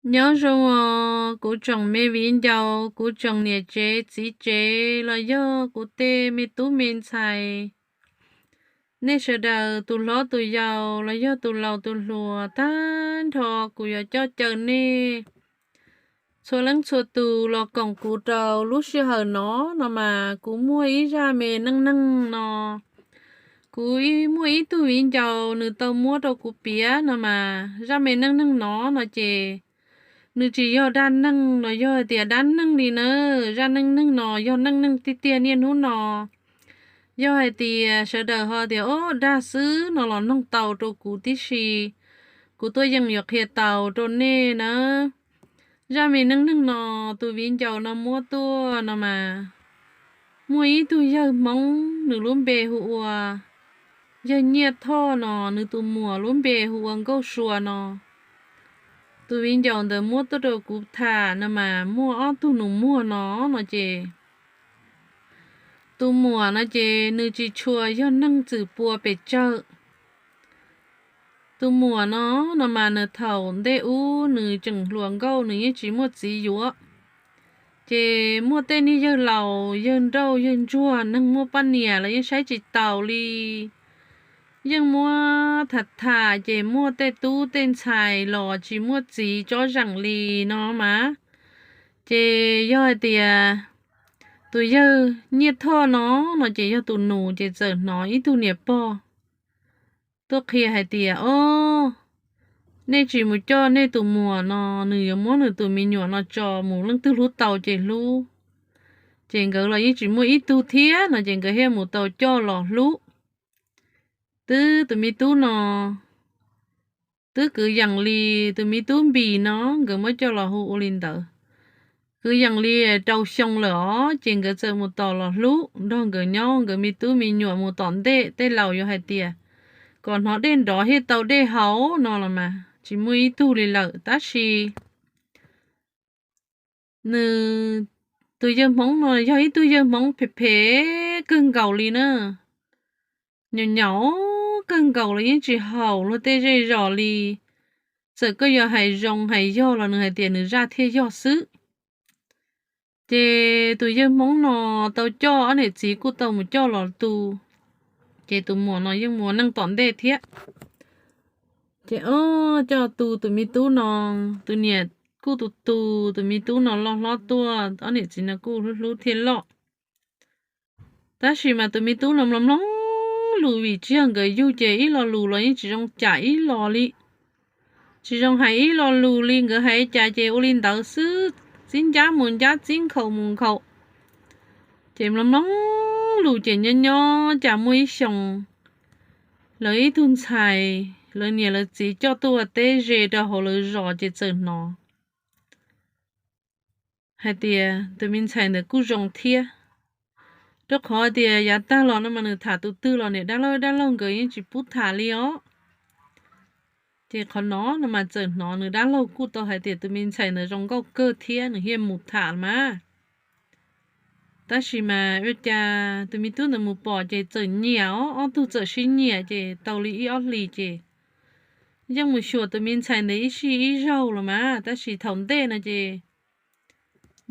Nyob zoo os kuv tsoom me viv ncaus, kuv tsoom niam tsev txiv tsev los yog kuv tej me tub me ntxhais, nej sawv daws tus hlob tus yau los yog tus laus tus hluas, tag nrho kuv yuav coj caw nej txhua leej txhua tus los koom kuv rau lub sij hawm no. No mas kuv muaj ib zaj me neej neeg no, kuv muaj ib tug viv ncaus nws tau muab rau kuv piav no mas zaj me neej neeg no no ces nws tsis yog dab neeg los yog hais tias dab neeg li na. Zaj neej neeg no yog neej neeg tiag tiag niaj hnub no. Yog hais tias sawv daws ho tias o, dag xwb no los noog tau rau kuv tib si, kuv tuaj yeej yuav qhia tau rau nej na. Zaj me neej neeg no tus viv ncaus no muab tuaj no mas muaj ib tug yawg Hmoob nws lub npe hu ua yawg Nyiaj Thoj no, nws tus muam lub npe hu ua Nkauj Sua no. Tus viv ncaus ntawd muab tuaj rau kuv tham no mas muaj ob tug nus muag no no ces tus muam no ces nws tsis tshua yog neeg txwm pua pes tsawg. Tus muam no, no mas nws thaum ntej ub nws tseem hluas nkauj, nws yeej tsis muaj txiv yuav. Ces muaj tej niag yawg laus yawg nrauj yawg ntsuag neeg muaj poj niam los yeej saib tsis taus li. Yeej muab tham tham ces muaj tej tub tej ntxhais los tsis muaj txiv tsob zeem li no mas. Ces yog hais tias tus yawg Nyiaj Thoj no, no ces yog tus nus ces txawm hnov ib tug niam pog tuaj qhia hais tias o, nej tsis mus coj nej tus muam no, nws yuav muab nws tus me nyuam no tso mus, leej twg hlub tau ces hlub. Ces nkawd los yeej tsis muaj ib tug thiab no ces nkawd thiaj mus tau coj los hlub. Twb tus me tub no twb kwv yees li tus me tub Npis no, nkawd muab coj los hu ua li ntawd. Kwv yees li rau xyoo lawm os ces nkawd txawm mus tom los hlub nrog nkawd nyob, nkawd me tub me nyuam mus tom ntej, tej laus yuav hais tias kom hnov dej nrov thiaj tau dej haus no los mas tsis muaj ib tug li lawm. Tab sis nws, tus yawg Hmoob no yog ib tug yawg Hmoob phem phem kawg nkaus li na. Nyaum nyaum kawg nkaus los yeej tsis haum luag tej zej zos li. Txawm koj yuav hais zoo hais yog los nws hais tias nws zaj thiaj yog xwb. Ces tus yawg Hmoob no tau coj, ob niam txiv kuj tau mus coj los tu, ces tus muam no yeej mus ua neej tom ntej thiab. Ces o, coj tu tus me tub no, tus niam kuj tu tu tus me tub no loj hlob tuaj, ob niam txiv no kuj hlub hlub thiaj loj. Tab sis mas tus me tub no mloog mloog lus vim tsis yog nkawd yug ces ib lo lus los yeej tsis zoo cam ib lo li. Tsis zoo hais ib lo lus li, nkawd hais cas ces ua li ntawd xwb, txib ncab mus ncab, txib nkhaus mus nkhaus. Ces mloog mloog lus ces nyob nyob cas muaj ib xyoos, lawv ib tug ntxhais, lawv niam lawv txiv coj tuaj ua teb ze rau hauv lawv zos ces txawm hnov hais tias tus me ntxhais ntawd kuj zoo thiab. Rau qhov tias yav tag los no mas nws tham tus twg los niam dab laug dab laug nkawd yeej tsis pub tham li os. Ces qhov no no mas txawm hnov nws dab laug kuj tau hais tias tus me ntxhais ntawd zoo nkauj kawg thiab nws thiaj mus tham mas. Tab sis mas ua cas tus me tub ntawd mus pom ces txawm nyiam os, ob tug txawm sib nyiam ces tau li ib ob hlis ces yeej mus xyuas tus me ntxhais ntawd ib sij ib zaug los mas. Tab sis thaum ntej no ces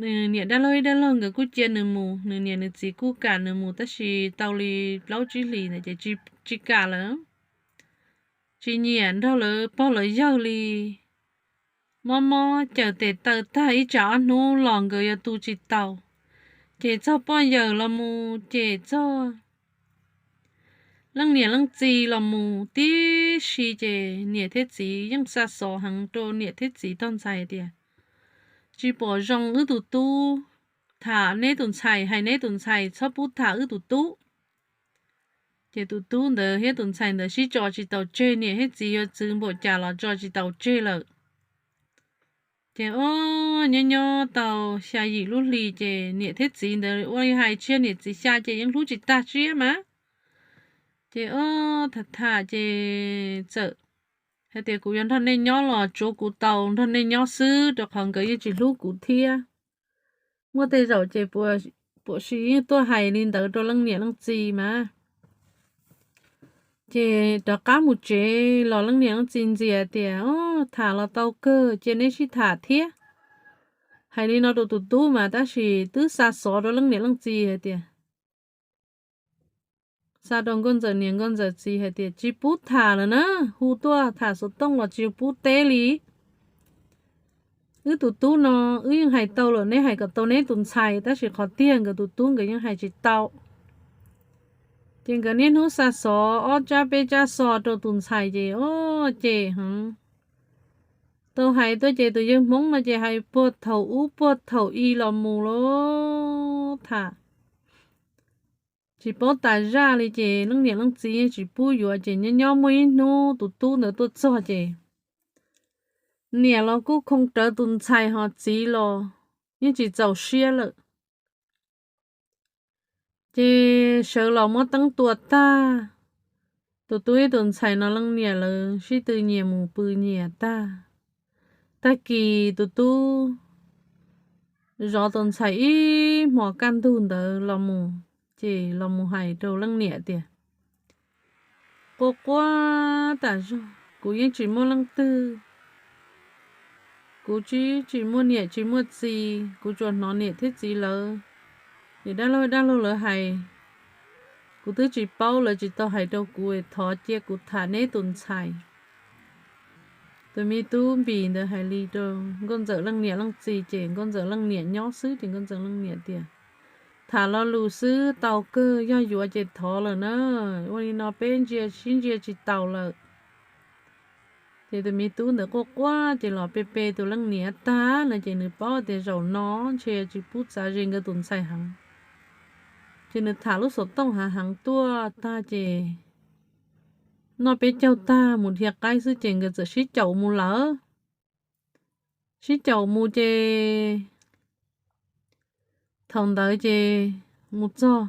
nws niam dab laug ib dab laug nkawd kuj cia nws mus, nws niam nws txiv kuj kam nws mus, tab sis tau li plaub tsib hlis ntawd ces tsis kam lawm. Tsis nyiam nrog lawv pog lawv yawg li. Mob mob cawm tes taw tag ib tsam ob hnub los nkawd yuav tu tsis tau. Ces txog poj yawm los mus, ces txog leej niam leej txiv los mus tib si, ces niam thiab txiv yeej xa xov heev rau niam thiab txiv tog ntxhais tias tsis pom zoo wb tus tub tham neb tus ntxhais, hais neb tus ntxhais txhob pub tham wb tus tub. Ces tus tub ntawd thiab tus ntxhais ntawd sib tso tsis taus tseg, niam thiab txiv yuav txwv npaum cas los tso tsis taus tseg lawm. Ces o, nyob nyob tau xya yim lub hli ces niam thiab txiv ntawd ua li hais tsis yog niam txiv xya ces yeej hlub tsis tag siab mas. Ces o, tham tham ces txawm hais tias kuv yuav nrog nej nyob los tsuav kuv tau nrog nej nyob xwb, rau qhov nkawd yeej tsis hlub kuv thiab. Muaj tej zaum ces puas sis yeej tuaj hais li ntawd rau leej niam leej txiv mas. Ces rov qab mus tsev los leej niam leej txiv ntxias tias, Os, tham los tau kawg, cia neb sib tham thiab. Hais li no rau tus tub mas tab sis twb xa xov rau leej niam leej txiv hais tias, xa rau nkauj ntxawm niam nkauj ntxawm txiv hais tias, Tsis pub tham lawm na, hu tuaj tham xov tooj los tsis pub teb li. Wb tus tub no, wb yeej hais tau lawm, neb hais kom tau neb tus ntxhais, tab sis qhov tiag nkawd tus tub nkawd yeej hais tsis tau. Ces nkawd niaj hnub xa xov ob tsab peb tsab xov rau tus ntxhais ces, os, ces heev. Tau hais tuaj ces tus yawg Hmoob no ces hais puag thaum ub puag thaum i los mus lawm tham tsis paub tas zaj li ces leej niam leej txiv yeej tsis pub yuav ces nyob nyob muaj ib hnub tus tub ntawd tuaj txog ces niam los kuj khoo rawv tus ntxhais ho txiv los yeej tsis txaus siab lawm. Ces sawv los muab teeb tua tag, tus tub ib tus ntxhais no leej niam lawv sib tw nyias mus pw nyias tag. Tag kis tus tub zov tus ntxhais ib hmos kaj ntug ntawd los mus, ces los mus hais rau leej niam tias, Quaj quaj tas zog, kuv yeej tsis muaj leej twg, kuv tsis, tsis muaj niam tsis muaj txiv, kuv tsuas hnov niam thiab txiv lawv, niam dab laug dab laug lawv hais, kuv twb tsis paub, lawv tsis tau hais rau kuv, thov cia kuv tham neb tus ntxhais. Tus me tub Npis ntawd hais li rau nkauj ntxawm leej niam leej txiv ces nkauj ntxawm leej niam nyob xwb ces nkauj ntxawm leej niam tias, Tham lo lus xwb tau kawg, yog yuav ces thov lawm na, ua li no peb ntsia sib ntsia tsis taus lawm. Ces tus me tub ntawd quaj quaj ces los pe pe tus leej niam tag no ces nws paub tias zaum no ntshe tsis pub txav ze nkawd tus ntxhais heev. Ces nws tham lub xov tooj heev heev tuaj tag ces noj peb caug tag mus dhia qaib xwb ces nkawd txawm sib caum mus lawm. Sib caum mus ces thaum ntawd ces mus txog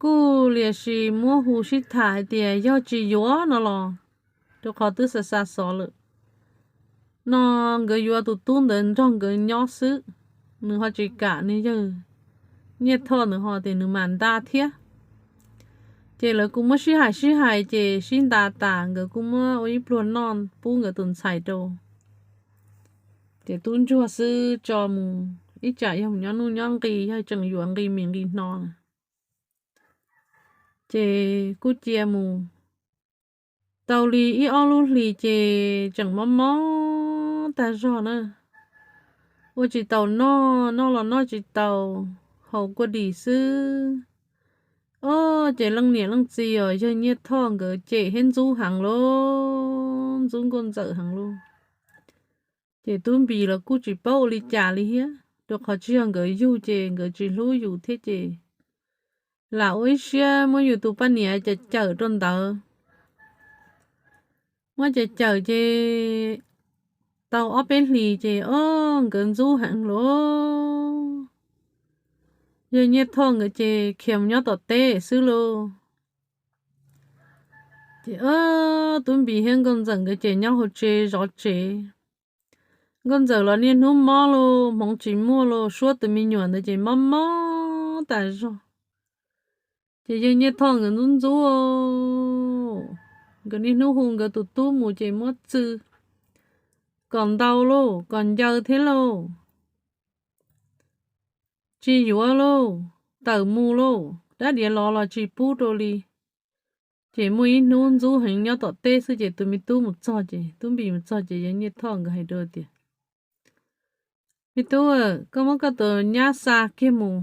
kuj liam sis muab hu sib tham hais tias yog tsis yuav no los, rau qhov twb xa xa xov lawm no, nkawd yuav tus tub ntawd nrog nkawd nyob xwb, nws ho tsis kam, nws yawg Nyiaj Thoj ntawd ho tias nws mam nta thiab. Ces lawv kuj muab sib hais sib hais ces sib nta tas, nkawd kuj muab ua ib pluag noj pub nkawd tus ntxhais rau. Ces tub ntsuag xwb tso mus, ib tsam yog mus nyob nuj nyob nqi, yog tseem yuav nqi mis nqi hno na. Ces kuj cia mus tau li ib ob lub hlis ces tseem mob mob tag zog na, ua tsis taus noj, noj los noj tsis taus, haus kua dis xwb. Ob, ces leej niam leej txiv os, yawg Nyiaj Thoj nkawd cem thiab ntxub heev lauj, ntxub nkauj ntxawm heev lauj. Ces tub Npis los kuj tsis paub ua li cas li thiab, rau qhov tsis yog nkawd yug ces nkawd tsis hlub yus thiab ces lam ua ib siab muab yus tus poj niam cawm cawm rau ntawd. Muab cawm cawm ces tau ob peb hlis ces ob, nkawd ntxub heev lauj. Yawg Nyiaj Thoj nkawd ces khiav mus nyob tom teb xwb lauj. Ces ob, tub Npis thiab nkauj ntxawm nkawd ces nyob hauv tsev zov tsev. Nkauj ntxawm los niaj hnub mob lauj, hmoov tsis muaj lauj, suab tus me nyuam ntawd ces mob mob tas zog. Ces yawg Nyiaj Thoj nkawd ntxub ntxub, nkawd niaj hnub hu nkawd tus tub mus ces muab txw kom ntau lauj, kom ncaws thiab lauj, tsis yuav lauj, tawm mus lauj, dab diav lov los tsis pub rau li. Ces muaj ib hnub ntxub heev nyob tom teb xwb ces tus me tub mus txog ces tub Npis mus txog ces yawg Nyiaj Thoj nkawd hais rau tias, Me tub, koj muab koj tus nyab xa kiag mus,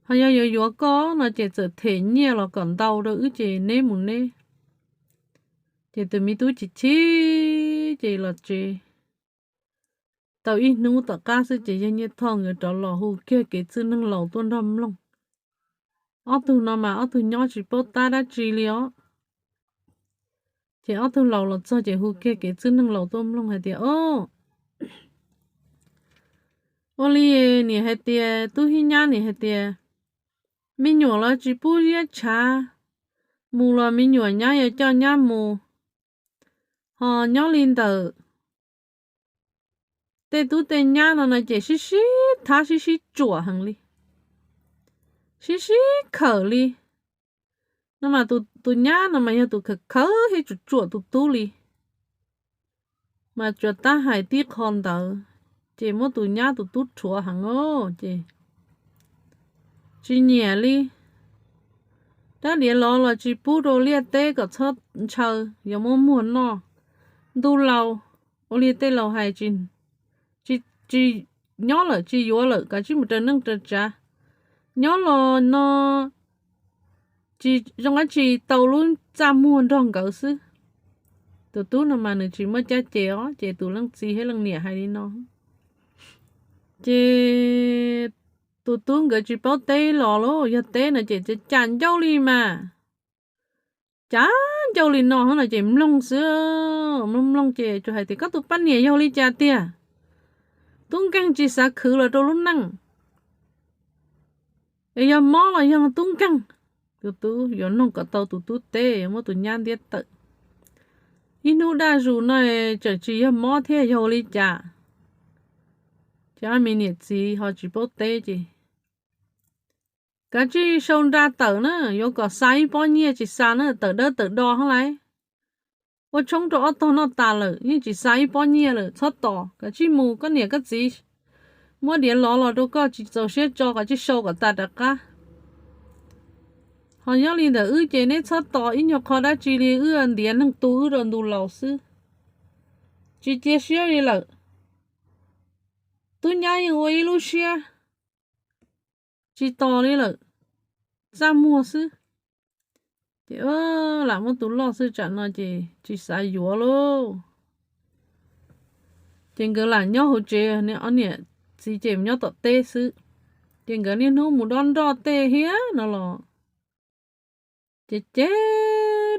ho yog yuav yuav koj no ces txawm them nyiaj los kom ntau rau wb ces neb mus neb. Ces tus me tub chim chim ces los tsev. Tau ib hnub tom qab xwb ces yawg Nyiaj Thoj nkawd rov los hu kiag kev txwj neeg laus tuaj nrog mloog. Ob tug no mas ob tug nyob tsis paub tab dab tsi li os. Ces ob tug laus los txog ces hu kiag kev txwj neeg laus tuaj mloog hais tias, Ob, ua li niam hais tias, tub hib nyab niam hais tias, me nyuam los tsis pub ziab tshav, mus los me nyuam nyab yuav coj nyab mus, ho nyob li ntawm tej tub tej nyab no no ces sib sib thab sib sib tsuam heev li, sib sib khawm li. No mas tus nyab no mas yog tus khawv khawv thiab tsuam tsuam tus tub li, mas tsuas tab hais tib qho ntawd ces muab tus nyab tus tub rhuav heev os ces tsis nyiam li. Rab diav lov los tsis pub rau liaj teb kom txhob ntshaw, yuav muab muag noj. Ntuj laus, ua li tej laus hais, tsis nyob lawm tsis yuav lawm, kav tsij mus raws neej raws tsav. Nyob los no tsis zoo dab tsi, tau lub txaj muag nrog nkawd xwb. Tus tub no mas nws tsis muaj caj ces os, ces tus leej txiv thiab leej niam hais li no. Ces tus tub nkawd tsis paub teb los lauj, yog teb no ces cas ncauj li mas, cas ncauj li no no ces mloog xwb, mloog mloog ces tsuas hais tias koj tus poj niam yog li cas tiag, tub nkeeg tsis xav khwv los rau lub neej, es yog mob los yog tub nkeeg. Tus tub yuav noog kom tau tus tub teb, yuav muab tus nyab ntiab tawm. Ib hnub daj zus no tseem tsis yog mob thiab yog ua li cas? Ces ob me niam txiv ho tsis paub teb ces kav tsij sau nra tawm na, yuav kom xa ib pob nyiaj tsis xa na, tawm dawb tawm do hab lauj. Ua tshoob rau ob tog noj tas lawm yeej tsis xa ib pob nyiaj lawm, txhob tos, kav tsij mus, koj niam koj txiv muab diav lov los rau koj tsis txaus siab tso, kav tsij sau kom tas rov qab. Ho nyob li ntawm wb ces neb txhob tos ib nyuag qho dab tsi li, wb ntiav neeg tu wb rau ntu laus xwb, tsis cia siab li lawm. Tub nyab yeej ua ib lub siab tsis tos li lawm, txaj muag xwb. Ces lam muab tus loj xwb tsam no ces tsis xav yuav lauj. Ces nkawd lam nyob hauv tsev, ob niam txiv ces mus nyob tom teb xwb. Ces nkawd niaj hnub mus dob nroj tej thiab no los ces cem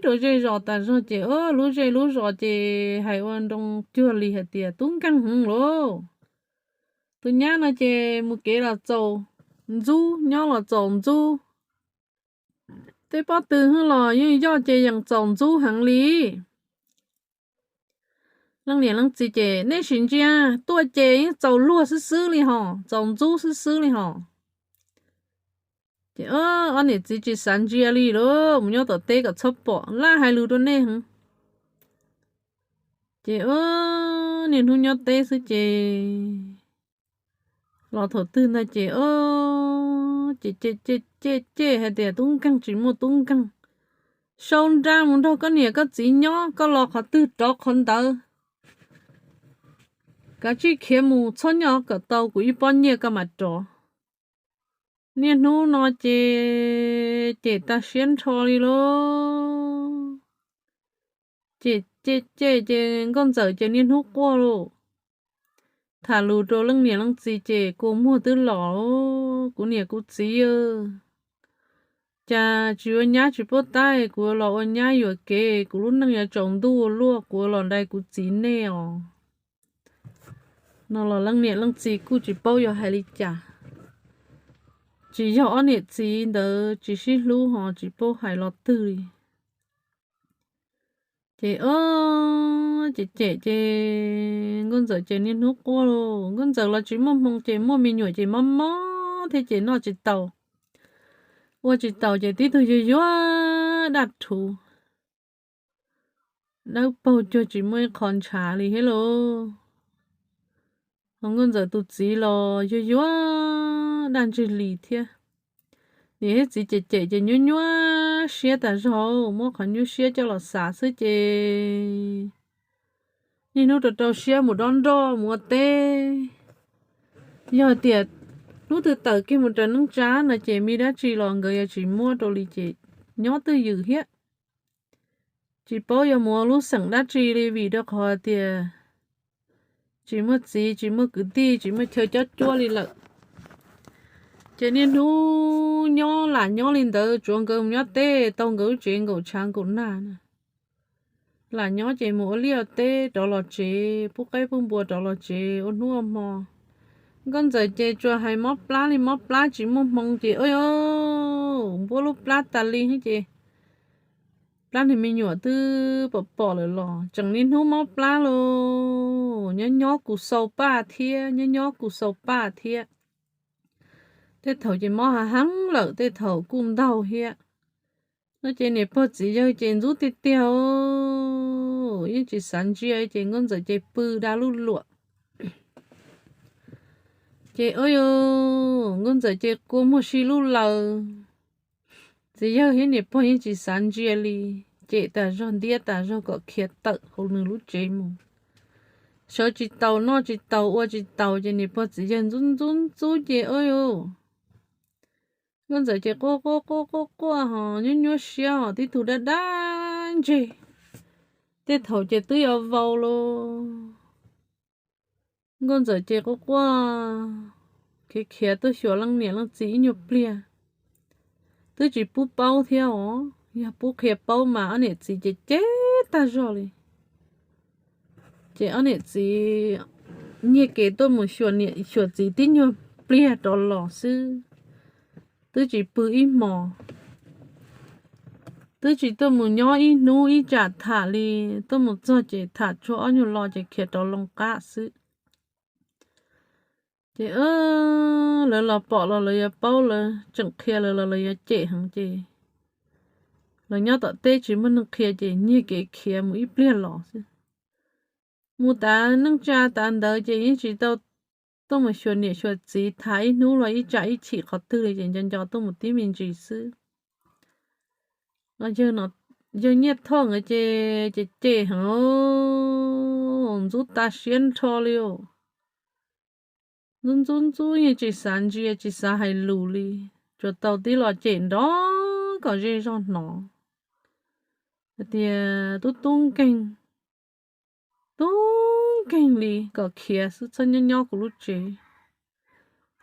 rau zej zos tas zog ces lub zej lub zos ces hais ua nroo cuag li hais tias tub nkeeg heev lauj. Tus nyab no ces mus kev los txaus ntxub, nyob los txaus ntxub, tej pob tw los yeej yoj ces yeej txaus ntxub heev li. Leej niam leej txiv ces nej sim ntsia, tuaj ces yeej txaus luag xwb xwb li hos, txaus ntxub xwb xwb li hos. Ces ob niam txiv tsis xav ntsia li lauj, mus nyob tom teb kom txhob pom, laj hais lus rau nej heev. Ces niaj hnub nyob teb xwb ces los thaum twg ntag ces cem cem cem cem hais tias tub nkeeg tsis muaj tub nkeeg, sau nra mus nrog koj niam koj txiv nyob, koj los qhov twg rov qhov ntawd, kav tsij khiav mus, txhob nyob kom tau kuv ib pob nyiaj koj mam rov. Niaj hnub no ces cem tas siab nrho li lauj. Ces cem cem ces nkauj ntxawm ces niaj hnub quaj lauj. Tham lus rau leej niam leej txiv ces kua muag twb los, kuv niam kuv txiv, cas tsis ua nyab tsis paub tab, kuv los ua nyab yuam kev, kuv lub neej yuav tsaus ntuj ua luaj, kuv los nrog kuv txiv nej os. No los leej niam leej txiv kuj tsis paub yuav hais li cas. Tsis yog ob niam txiv ntawd tsis sib hlub ho tsis paub hais los twg li. Ces cem cem ces nkauj ntxawm ces niaj hnub quaj lauj. Nkauj ntxawm los tsis muaj hmoo ces muaj me nyuam ces mob mob thiab ces noj tsis tau, ua tsis taus ces tib tug yuag yuag daj rhuv, dawb paug cuag tsis muaj ib qho ntshav li thiab lauj. Ho nkauj ntxawm tus txiv los yuag yuag daj ntsig li thiab. Niam thiab txiv cem cem ces nyuaj nyuaj siab tas zog, muab qhov nyuaj siab coj los xav xwb ces niaj hnub rau rau siab mus dob nroj mus ua teb. Yog tias hnub twg tawm kiag mus raws neej tsa no ces me dab tsi los nkawd yuav tsis muab rau li ces nyob twj ywm thiab. Tsis paub yuav mus ua lub xeem dab tsi li vim rau qhov tias tsis muaj txiv tsis muaj kwv tij tsis muaj chaw cob cuab li lawm. Ces niaj hnub nyob lam nyob li ntawd, tsuav nkawd mus nyob teb tau nkawd lub tsev nkaum tshav nkaum nag na. Lam nyob ces mus ua liaj ua teb rov los tsev, pub qaib pub npua rov los tsev ua hnub ua hmo. Nkauj ntxawm ces tsuas hais mob plab li mob plab tsis muaj hmoo ces npuab lub plab tas li ces plab niag me nyuam twb pom pom lawm los tseem niaj hnub mob plab lauj. Nyob nyob kuv xau paj thiab, nyob nyob kuv xau paj thiab. Tej thaum ces mob hav heev lawm, tej thaum kuj ntaug thiab. No ces niam pog txiv yawg ces ntxub tiag tiag os, yeej tsis xav ntsia ces Nkauj Ntxawm ces pw da lub luam. Ces ua rau Nkauj Ntxawm ces kua muag si lub laws. Txiv yawg thiab niam pog yeej tsis xav ntsia li, cem tas zog ntiab tas zog kom khiav tawm hauv nws lub tsev mus. Sawv tsis taus, noj tsis taus, ua tsis taus ces niam pog txiv yawg ntxub ntxub ntxub ces ua rau Nkauj Ntxawm ces quaj quaj quaj quaj quaj ho nyuaj nyuaj siab ho tib tug dab dab ntseg. Tej thaum ces twb yuav vau los. Nkauj Ntxawm ces quaj quaj khiav khiav tuaj xyuas leej niam leej txiv ib nyuag pliag. Twb tsis pub paub thiab os, yog pub qhia paub mas ob niam txiv ces cem tag zog li. Ces ob niam txiv nyiag kev tuaj mus xyuas niam xyuas txiv tib nyuag pliag rov los xwb, twb tsis pw ib hmos. Twb tsis tuaj mus nyob ib hnub ib tsam tham li, tuaj mus txog ces tham tsuag ob nyuag lo ces khiav rov loo qab xwb. Ces lawv los pom los lawv yuav paub, lawv tseem qhia lawv los lawv yuav cem heev ces lawv nyob tom teb tsis muaj neeg qhia ces nyiag kev khiav mus ib pliag los xwb. Mus tas neej tsa tas ntawd ces yeej tsis tau tuaj mus xyuas niam xyuas txiv tham ib hnub los ib tsam ib chim qhov twg li ces nco nco tuaj mus tib me ntsis xwb. Yawg Nyiaj Thoj nkawd ces cem cem heev, ntxub tas siab nrho li os. Ntxub ntxub ntxub yeej tsis xav ntsia tsis xav hais lus li, tsuas tau tib los cem nrov kom zej zog hnov hais tias tub tub nkeeg, tub nkeeg li kom khiav xwb txhob nyob nyob kuv lub tsev.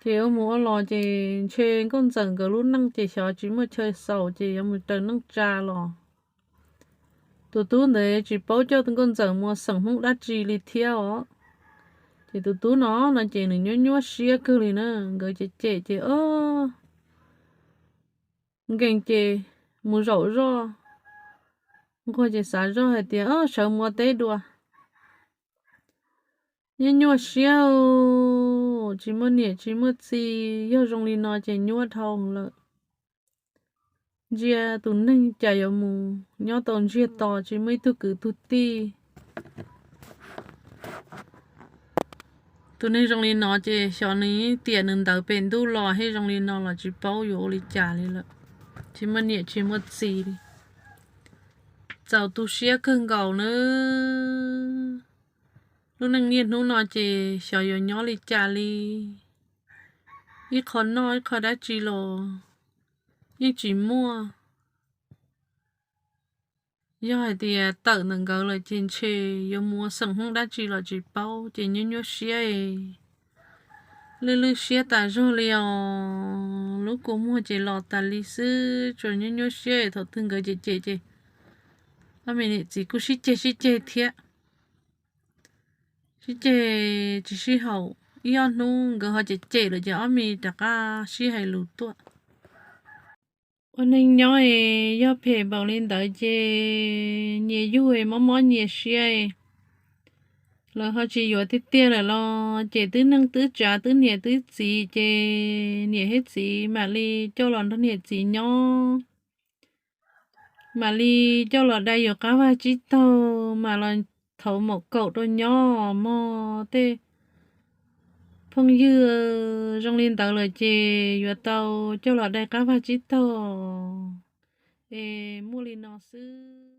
Ces ua mus ua los ces ntshe Nkauj Ntxawm nkawd lub neej ces xyov tsis muaj chaw xaus ces yuav mus raws neej tsa los. Tus tub ntawd tsis paub coj Nkauj Ntxawm mus xeem Hmoob dab tsi li thiab os. Ces tus tub no no ces nws nyuaj nyuaj siab kawg li na, nkawd cem cem ces o nkeeg ces mus zaum zoj, nquag ces xav zoj hais tias o sawv mus ua teb dua. Nyuaj nyuaj siab, tsis muaj niam tsis muaj txiv, yog zoo li no ces nyuaj dhau lawm. Ntsia tus neeg cas yuav mus nyob tau ntsiag to tsis muaj ib tug kwv tug tij. Tus neeg zoo li no ces xyov nws tiam nws ntawd pem ntuj los thiab zoo li no los tsis paub yuav ua li cas li lawm. Tsis muaj niam tsis muaj txiv li. Txaus tu siab kawg nkaus na. Lub neej niaj hnub no ces xyov yuav nyob li cas li. Ib qho noj ib qho dab tsi los yeej tsis muaj. Yog hais tias tawm ntawm nkawd lawm ces ntshe yuav mus ua xeem Hmoob dab tsi los tsis paub ces nyuaj nyuaj siab es lwj lwj siab tas zog li os. Lub kua muag ces los tas li xwb, tsuas nyuaj nyuaj siab es thaum twg nkawd cem cem ces ob me niam txiv kuj sib ceg sib ceg thiab. Sib ceg tsis sib haum, ib ob hnub nkawd ho cem cem lawm ces ob me rov qab sib hais lus tuaj. Ua neeg nyob es yog phem npaum li ntawd ces nyias yug es mob mob nyias siab es lawv ho tsis yuav tiag tiag lawm los ces twb neej twb tsav twb niam twb txiv ces niam thiab txiv mam li coj los nrog niam txiv nyob, mam li coj los dai yus qab vaj tsib taug, mam los thauv maum kaum rau nyob mog. Tej phooj ywg zoo li ntawd lawm ces yuav tau coj los dai qab vaj tsib taug es muaj li no xwb.